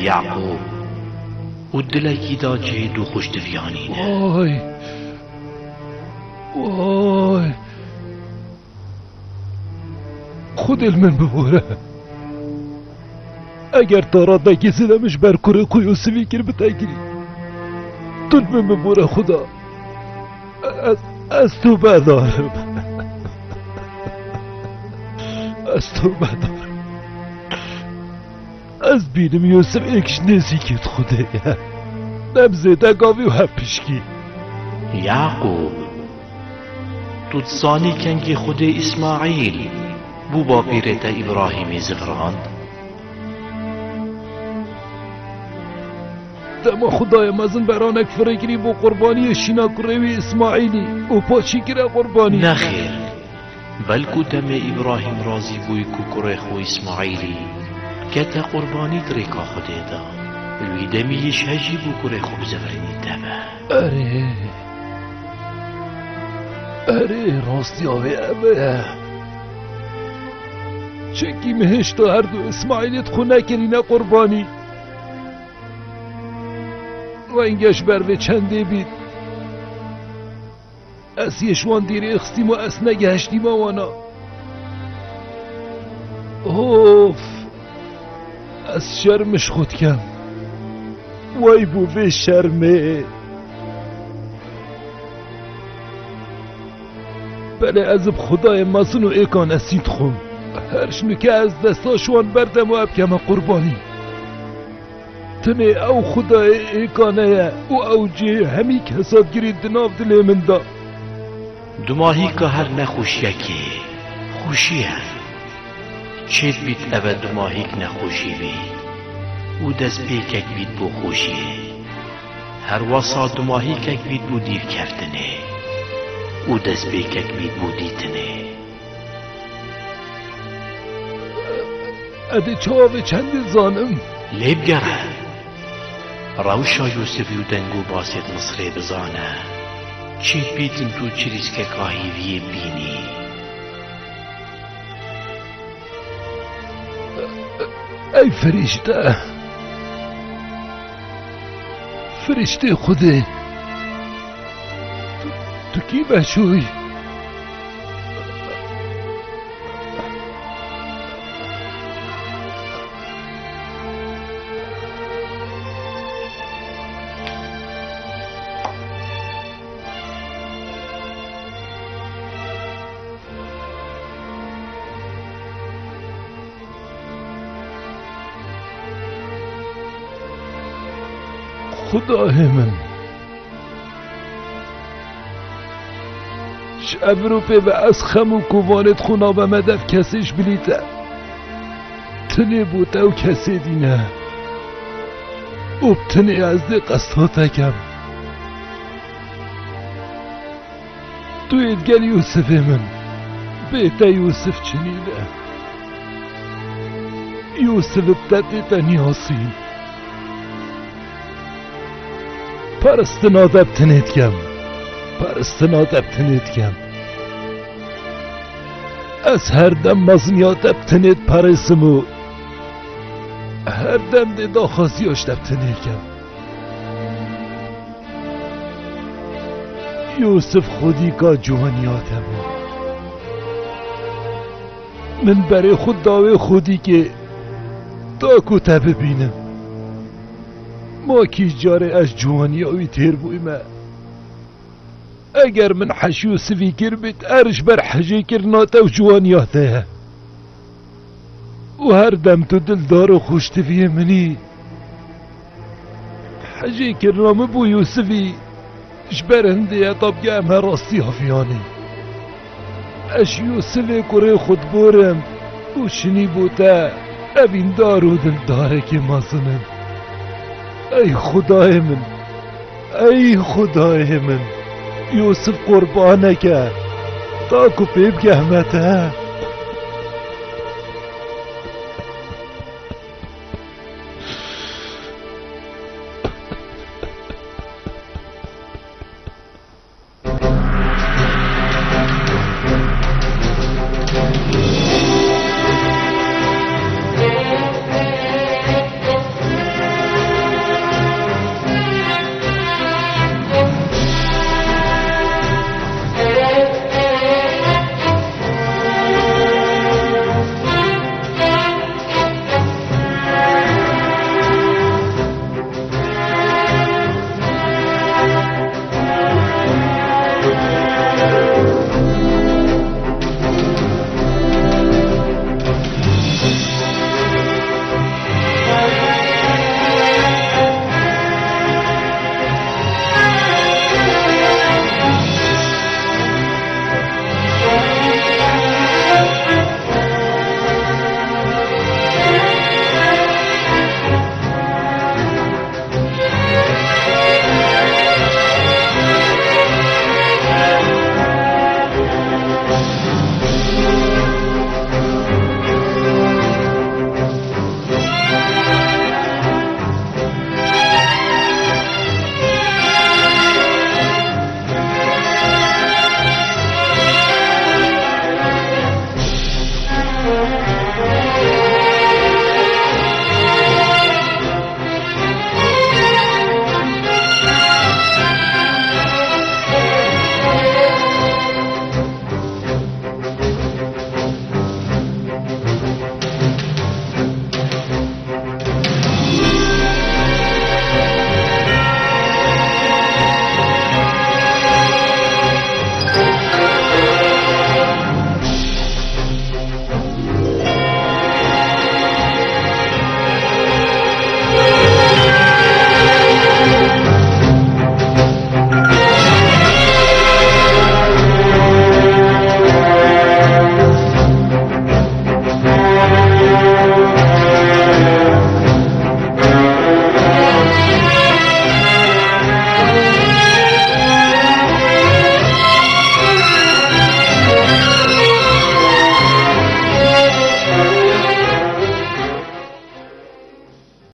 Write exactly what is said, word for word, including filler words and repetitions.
Yaqûb û dilekî da cihê du xweştiviyanî de. Way! Way! Xwedê li min bibore. Eger taradekî zêde min ji ber kurê xwe Yûsifî kir bite girî, tu li min bibore Xuda. Ez, ez tûbedar im. Ez tûbedar im. Ez bînim Yûsif êk ji nêzîkê di Xwedê ye. Ne bi zêde gavî û hevpişkî. Yaqûb, tu dizanî kengî Xwedê Îsmaîl bo bapîrê te Îbrahîmî zivirand? Dema Xwedayê mezin beranek firê kirî bo qurbaniyê şîna kurê wî Îsmaîlî û paşî kire qurbanî. Nexêr. Belkû demê Îbrahîm razî bûy ku kurê xwe Îsmaîlî kete qurbanî di rêka Xwedê de, li wî demî yê ji hejî bû kurê xwe bizivirinî te be. Erê. Erê, rastiya wê ev e. Çekî min hêşta her du Îsmaîlê di xwe nekirîne qurbanî. Renge ji ber vê çendê bît. Ez yê ji wan dîrê xistîm û ez negehiştîme wana. Of! Ez şerm ji xwe dikem. Wey bo vê şermê! Belê ez bi Xwedayê mezin û êkan esîn dixwim. Her ji nuke ez desta ji wan berdem û ev bikeme qurbanî. Tenê ew Xwedayê êkane ye û ew cihê hemî kesatgirî di nav dilê min de. Dumahîka her nexweşiyekê xweşî ye. Çêdibît ev e dumahîk nexweşî bî û destpêkek bît bo xweşiyê. Her wesa dumahîkek bît bo dîrkeftinê û destpêkek bît bo dîtinê. Ez ê çawa vê çendê zanim? Lê bigere. Rewşa Yûsifî û deng û basê di Misirê bizane. Çêdibîtin tu çirîskeka hîviyê bînî. Ey firîşte! Firîştê Xwedê! Tu, tu kî be şûy? Xwedayê min! Ji ev rûpê ve ez xem û kovanê dixwim nava me dev kesê ji bilî te. Tinê bo te û kesê dî ne. Û bi tinê ez dê qesta te kem. Tu yê digel Yûsifê min. Bê te Yûsif çi nîne. Yûsif bi te tê te niyasîn. Paristina te bi tinê dikem. Paristina te bi tinê dikem. Ez her dem meziniya te bi tinê diparêsim û her dem dê daxwaziya ji te bi tinê dikem. Yûsif xwedîka ciwaniya te bû. Min berê xwe da wê xwedîkê ta ku te bibînim. Ma kî carê ez ciwaniya wî têr bûyme. Eger min hej Yûsifî kiribît, er ji ber hejêkirina te û ciwaniya te ye. Û her dem tu dildar û xweştiviyê min î. Hejêkirina min bo Yûsifî ji ber hindê ye, tabge em her rastiya viyanê. Ez ji Yûsifê kurê xwe diborim û şinî bo te, evîndar û dildarekê mezin in. Ey Xwedayê min! Ey Xwedayê min! Yûsif qurbaneke, ta ku pê bigehme te.